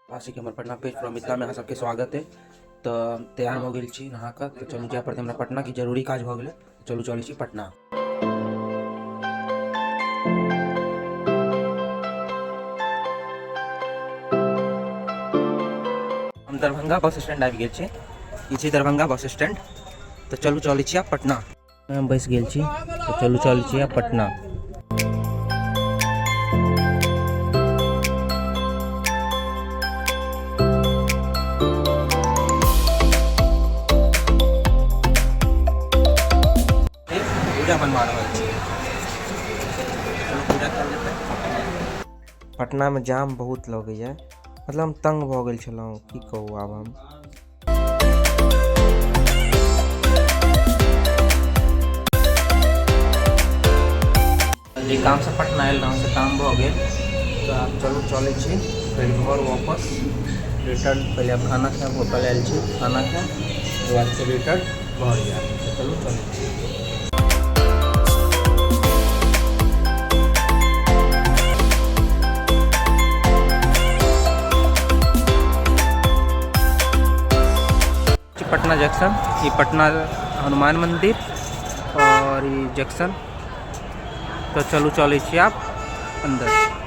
आशिक हमर Patna page from Mithila में अहाँ सबके स्वागत है। तऽ तैयार भऽ गेल छी नहा कऽ, तऽ चलू जाय पड़तै हमरा पटना, की जरूरी काज भऽ गेलै। चलू चलै छी पटना। हम दरभंगा बस स्टैंड आबि गेल छी। ई छै दरभंगा बस स्टैंड। तऽ चलू चलै छी आब पटना। हम बैस गेल छी, तऽ चलू चलै छी आब पटना। पूजा बनवा रहल छी, चलू पूजा कयल जेतै। पटनामे जाम बहुत लगैए, मतलब हम तंग भऽ गेल छलहुँ, की कहू आब हम। जे कामसँ पटना आयल रहौँ से काम भऽ गेल, तऽ आब चलू चलै छी फेर घर वापस रिटर्न। पहिले आब खाना खायब, होटल आयल छी, खाना खायब, ओकर बाद फेर रिटर्न घर जायब। तऽ चलू चलै छी। पटना जंक्शन, ये पटना हनुमान मंदिर और ये जंक्शन। तो चलू चलै छी आब अंदर।